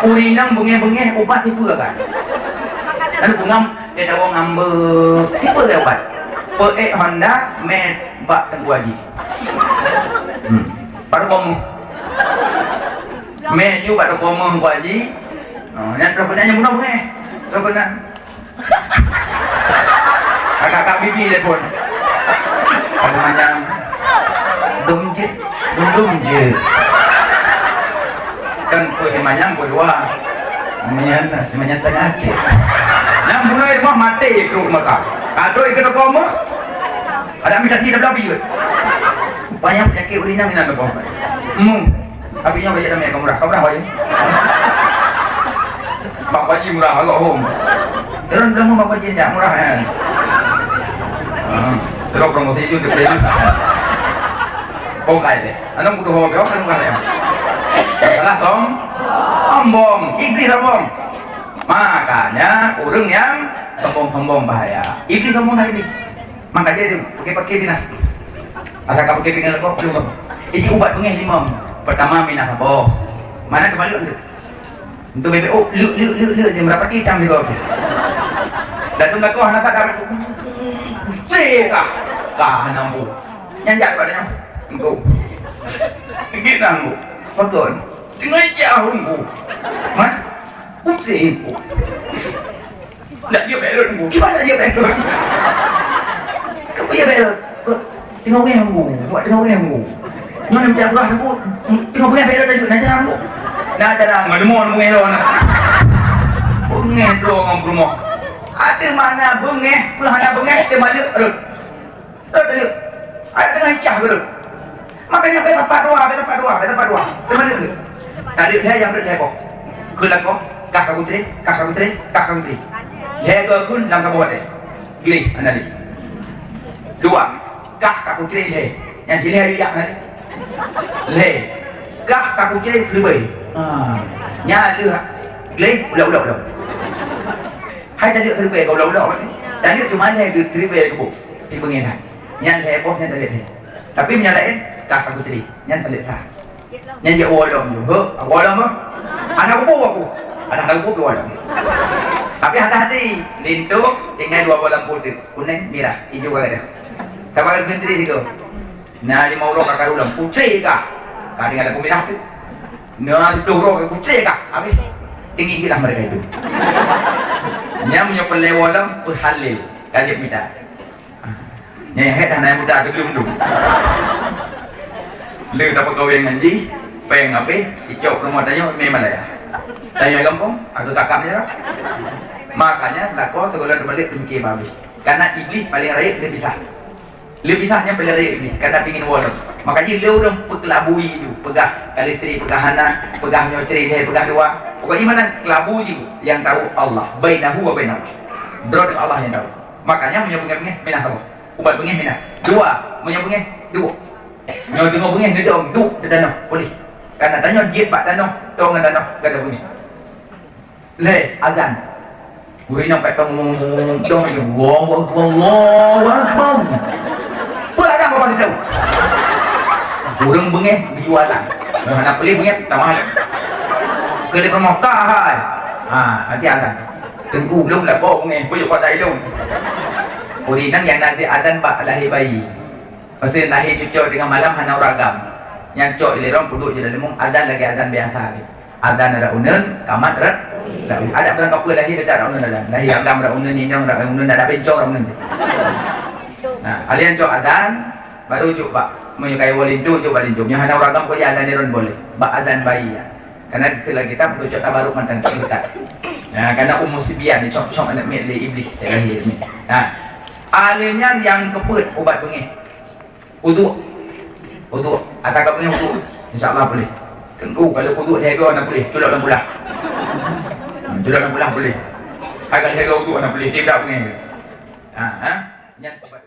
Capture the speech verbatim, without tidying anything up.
Ureueng inong beungéh-beungéh ubat tipeue kan? Lalu peungam dia dawa ngambek, tipeue kan ubat? Peuék Honda mè bak Teungku Haji. Hmm. Baru boh meuh. Mè ju bak toko meuh Teungku Haji. Oh, nyan troh keunan nyang bunoe beungéh. Troh keunan. Kakak-kakak bibi telepon. Pada manyang. Dum je. Dum, dum je. Kan peue manyang peue dua. Manyang, manyang setengah cit. Nyang bunoe di rumoh maté trok maka. Kadoi keu toko meuh. Ada ambil taksi dah berapa jut? Banyak penyakit ureueng inong inan toko. Hmm. Tapi nyoe ka jeuet damé ka murah. Ka murah, Pak Haji? Bak Pak Haji murah, agak hom. Terus dah Bak Haji nyak murah, kan? Ha. Terus promosi itu, dia beli. Pokai deh. Anak butuh hobi, kan murah, ya? Salah som-, sombong. Iblis sombong. Makanya, ureueng nyang sombong-sombong bahaya. Iblis sombong dah iblis. Maka jadi pakai-pakai bina. Asal ka pakai pinggan lekok, tu. Iji ubat beungéh limong. Pertama, mina saboh. Mana terbalik tu? Untuk bebek, oh, luk, luk, luk, luk, dia merapati hitam juga tu. Dan tu lakoh hana sadar. Cek kah? Kah hana ambu. Nyan jak pada nyoh. Engkau. Gina ambu. Pakon. Tengah jauh ambu. Man? Putri ambu. Nak dia bèk rot, Bu. Kiban nak dia bèk rot? Kenapa dia bèk rot? Kok tengok orang, Bu. Sebab tengok orang, Bu. Nyoe nak minta surah, Bu. Tengok orang bèk rot tadi. Nak jalan, Bu. Nak jalan. Nggak ada mau, Bu, ngelon. Bengeh dua orang ke rumah. Ada mana bengeh, pun hana bengeh, dia balik rot. Rot tadi. Ada tengah icah ke rot. Makanya bèk tapat doa, bèk tapat doa, bèk tapat doa. Teuma rot. Tadi dia yang rot dia boh. Keu lakoe, kah ka kucre, kah ka kucre, kah ka kucre. Lhèe keu akun lam saboh watèe. Gleh, hana lé. Dua, kah ka kucre lhèe. Nyang cileh ayu jak hana lé. Lhèe, kah ka kucre siribèe. Ha. Nya lheueh gleh, ulok-ulok, ulok. Hai tadi siribèe ka ulok-ulok. Tadi cuma lhèe siribèe keuboh. Tibeungèh that. Nyan lhèe boh, nyan talét lhèe. Tapi meunyo laén, kah ka kucre. Nyan talét sa. Nyan jeuet woe lom ju. Heuh, woe lom, heuh. Hana kupeue aku. Hana, hana kupeue woe lom. Tapi hati-hati, linto tinggai dua boh lampu teuk. Kunèng, mirah, ijo ka gadôh. Saban keu kucre sigoe. Na limong uroe ka karu lom. Kucre kah. Ka tinggai lampu mirah teuk. Na siplôh uroe ka kucre kah. Habéh. Tinggi geulah mereka itu. Nyan meunyo peureulèe woe lom, peuhalil. Ka jeuet mita. Nyang hèt hana muda teuglum tu. Le tapeukawen ngon jih, péng habéh, icok peurumoh tanyoe mé Malaya. Tanyoe gampông, aku kakak meunyo. Makanya lakoe sigohlom teubalek peumiké babah. Karena iblis paléng rayeuk lé pisah. Lé pisah nyan paléng rayeuk iblis, karena pingin woe lom. Makanya lé ureueng peukelabui ju, peugah ka listri, peugah hana, peugah nyoe cre lhèe, peugah dua. Pokoknya mana kelabu ju, yang tahu Allah, bainahu wa bainallah. Droe Allah yang tahu. Makanya meunyo beungèh-beungèh, minah saboh. Ubat beungèh minah. Dua, meunyo beungèh, duek. Nyoe teungoh beungèh neudong, duek di tanoh, puléh. Karena tanyoe jeuet bak tanoh, dong ngon tanoh, gata beungèh. Lhèe, azan. Ureueng inong pèt tong, dong, Allahu Akbar, Allahu Akbar. Peue azan bak situ? Ureueng beungèh geuyue azan. Nyoe hana puléh beungèh, tamah. Keu lhèe peurumoh, ka hai. Ha, hati azan. Teungku, lôn lakoe beungèh, peue jeuet kuat ilôn. Ureueng inong nyang na si azan bak lahé bayi. Pasal lahé cucoe teungoh malam hana ureueng agam. Nyan cok ilée droe peuduek ju lam leumo, azan lagèe azan biasa. Azan rot uneuen, kamat rot, rot uneuen. Adak barangkapeue lahé teutap rot uneuen azan. Lahé agam rot uneuen, inong rot uneuen, adak bencong rot uneuen. Nah, alèh nyan cok azan, baru jok bak, meunyoe ka iwoe linto, jok bak linto. Meunyoe hana ureueng agam, pokoknya azan droe boleh. Bak azan bayi, ya. Karena keu lagèe kitab, cok tabaruk mantong cok dekat. Nah, karena umu sibyan, dicok-cok aneuk miet lé iblis, lahé miet. Nah, alèh nyan nyang keupeuet ubat beungèh. Uduk. Uduk. Ata ka punya uduk. Insya Allah boleh. Teungku, kalau uduk lhèe go hana boleh, culok lam bulah. Hmm, culok lam bulah boleh. Hai ka lhèe go uduk hana boleh, dia dak punya. Ha, ha? Nyan ubat.